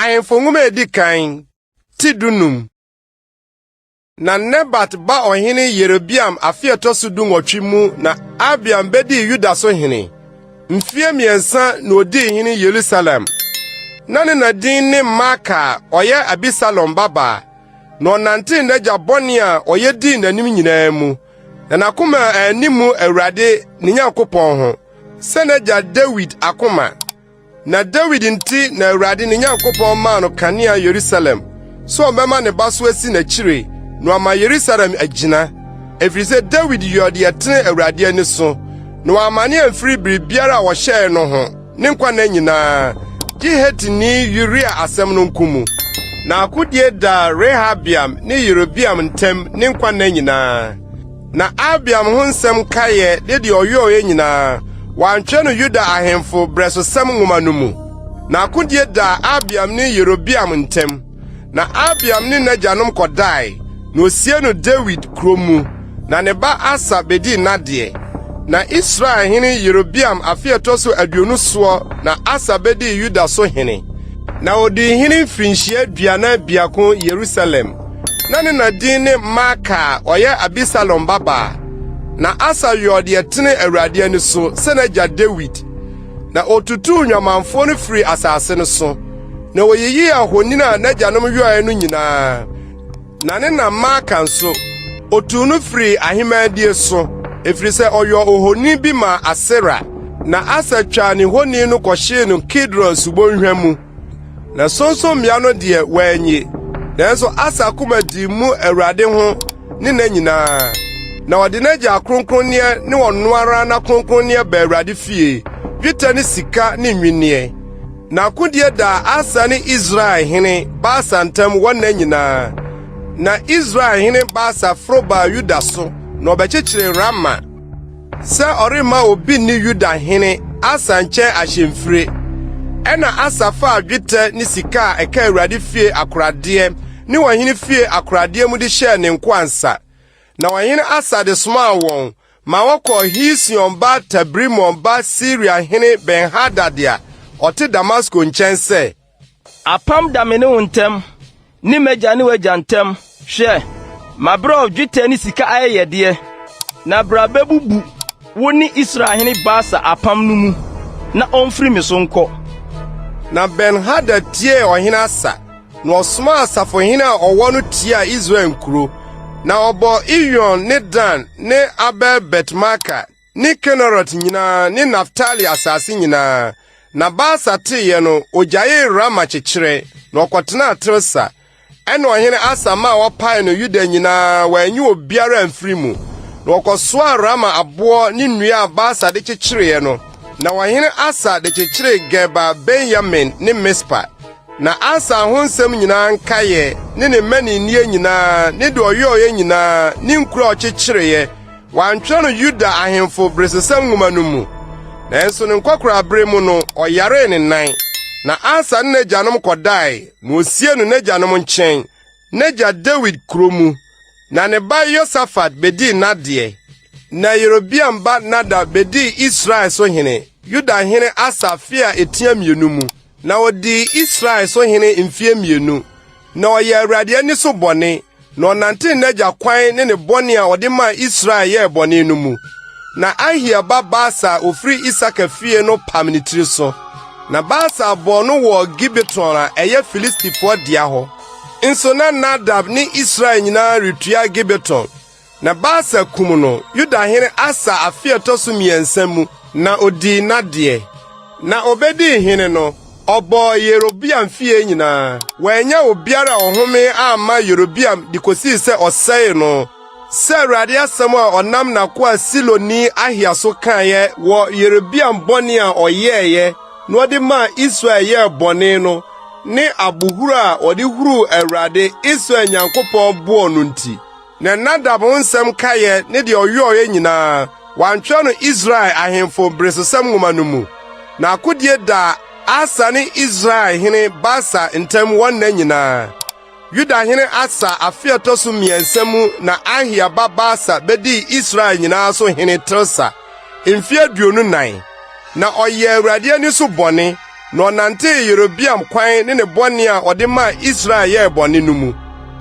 Ahemfo Nwoma a Edi Kan, ti dunum. Na Nebat ba ɔhene Yerobeam afe a ɛtɔ so dunwɔtwe mu na Abiam bedii Yuda so hene. Mfeɛ mmiɛnsa na odii hene Yerusalem. Na ne na din ne Maaka a ɔyɛ Abisalom babaa. Na ɔnantee n'agya bɔne a ɔyɛ dii n'anim nyinaa mu, na n'akoma anni mu Awurade ne Nyankopɔn ho, sɛ n'agya Dawid akoma. Na Dawid nti na Awurade ne Nyankopɔn maa no kanea Yerusalem, sɛ ɔbɛma ne ba so asi n'akyiri na wama Yerusalem agyina, efiri sɛ Dawid yɔɔ deɛ ɛtene Awurade ani so, na wammane amfiri biribiara a ɔhyɛe no ho ne nkwa nna nyinaa, gye Hetini Uria asɛm no nko mu. Na akodie daa Rehabeam ne Yerobeam ntam ne nkwa nna nyinaa. Na Abiam ho nsɛm nkaeɛ ne deɛ ɔyɔeɛ nyinaa, wɔantwerɛ no Yuda ahemfo berɛsosɛm nwoma no mu. Na akodie daa Abiam ne Yerobeam ntam. Na Abiam ne n'agyanom kɔdae, na ɔsiee no Dawid kuro mu, na ne ba Asa bɛdii n'adeɛ. Na Israel hene Yerobeam afe a ɛtɔ so 20 soɔ na Asa bɛdii Yuda so hene. Na ɔdii hene mfirinhyia 41 Yerusalem. Na ne na din ne Maaka a ɔyɛ Abisalom babaa. Na Asa yɔɔ deɛ ɛtene Awurade ani so sɛ n'agya Dawid. Na otutuu nnwamanfoɔ no firii asase no so, na oyiyii ahoni a n'agyanom yɔeɛ no nyinaa. Na ne na Maaka nso, otuu no firii ahemmaadie so, ɛfiri sɛ ɔyɔɔ ohoni bi maa Asera. Na Asa twaa ne honi no kɔhyee no Kidron subonhwa mu. Na sorɔnsorɔmmea no deɛ, wanyi. Nanso Asa koma dii mu Awurade ho ne nna nyinaa. Na ɔde n'agya akronkronneɛ ne ɔno ara n'akronkronneɛ baa Awurade fie, dwetɛ ne sika ne nnwinneɛ. Na akodie daa Asa ne Israel hene Baasa ntam wɔn nna nyinaa. Na Israel hene Baasa foro baa Yuda so, na ɔbɛkyekyeree Rama. Sɛ ɔremma obi nni Yuda hene Asa nkyɛn ahyɛmfire. Ɛnna Asa faa dwetɛ ne sika a ɛka Awurade fie akoradeɛ ne ɔhene fie akoradeɛ mu de hyɛɛ ne nkoa nsa. Na ɔhene Asa de somaa wɔn ma wɔkɔɔ Hesion ba Tabrimon ba Siria hene Ben-Hadad a ɔte Damasko nkyɛn sɛ. Apam da me ne wo ntam, ne m'agya ne w'agya ntam. Hwɛ, mabrɛ wo dwetɛ ne sika ayɛyɛdeɛ, na bra bebubu wo ne Israelhene Baasa apam no mu, na ɔmfiri me so nkɔ. Na Ben-Hadad tiee ɔhene Asa, na ɔsomaa asafohene a ɔwɔ no tiaa Israel nkuro, na ɔbɔɔ Iyon ne Dan ne Abel-Bet-Maaka ne Kinerot nyinaa ne Naftali asase nyinaa. Na Baasa teeɛ no, ogyaee Rama kyekyerɛ, na ɔkɔtenaa Tirsa. Ɛnna ɔhene Asa maa wɔpaee no Yuda nyinaa, wɔanyi obiara amfiri mu. Na wɔkɔsoaa Rama aboɔ ne nnua a Baasa de kyekyereeɛ no, na ɔhene Asa de kyekyeree Geba Benyamin ne Mispa. Na Asa ho nsɛm nyinaa nkaeɛ, ne ne mmaninneɛ nyinaa, ne deɛ ɔyɔeɛ nyinaa, ne nkuro a ɔkyekyereeɛ, Wɔantwerɛ no Yuda ahemfo beresosɛm nwoma no mu. Nanso ne nkwakoraabere mu no, ɔyaree ne nan. Na Asa ne n'agyanom kɔdae, na wosiee no n'agyanom nkyɛn, n'agya Dawid kuro mu. Na ne ba Yosafat bedii n'adeɛ. Na Yerobeam ba Nadab bedii Israel so hene, Yuda hene Asa afe a etia mmienu mu. Na odii Israel so hene mfeɛ mmienu. Na ɔyɛɛ Awurade ani so bɔne, na ɔnantee n'agya kwan ne ne bɔne a ɔde maa Israel yɛɛ bɔne no mu. Na Ahia ba Baasa a ofiri Isakar fie no pam ne tiri so. Na Baasa bɔɔ no wɔ Gibeton a ɛyɛ Filistifoɔ dea hɔ. Nso na Nadab ne Israel nyinaa retua Gibeton. Na Baasa kum no Yuda hene Asa afe a ɛtɔ so mmiɛnsa mu, na odii n'adeɛ. Na obedii hene no, ɔbɔɔ Yerobeam fie nyinaa. Wannya obiara a ɔhome amma Yerobeam de kosii sɛ ɔsɛee no, sɛ Awurade asɛm a ɔnam n'akoa Siloni Ahia so kaeɛ wɔ Yerobeam bɔne a ɔyɛeɛ na ɔde maa Israel yɛɛ bɔne no ne abohuru a ɔde huruu Awurade, Israel Nyankopɔn boɔ no nti. Na Nadab ho nsɛm nkaeɛ ne deɛ ɔyɔeɛ nyinaa, wɔantwerɛ no Israel ahemfo beresosɛm nwoma no mu. Na akodie daa Asa ne Israel hene Baasa ntam wɔn nna nyinaa. Yuda hene Asa afe a ɛtɔ so mmiɛnsa mu na Ahia ba Baasa bedii Israel nyinaa so hene Tirsa mfe 24. Na ɔyɛɛ Awurade ani so bɔne. Na ɔnantee Yerobeam kwan ne ne bɔne a ɔde maa Israel yɛɛ bɔne no mu.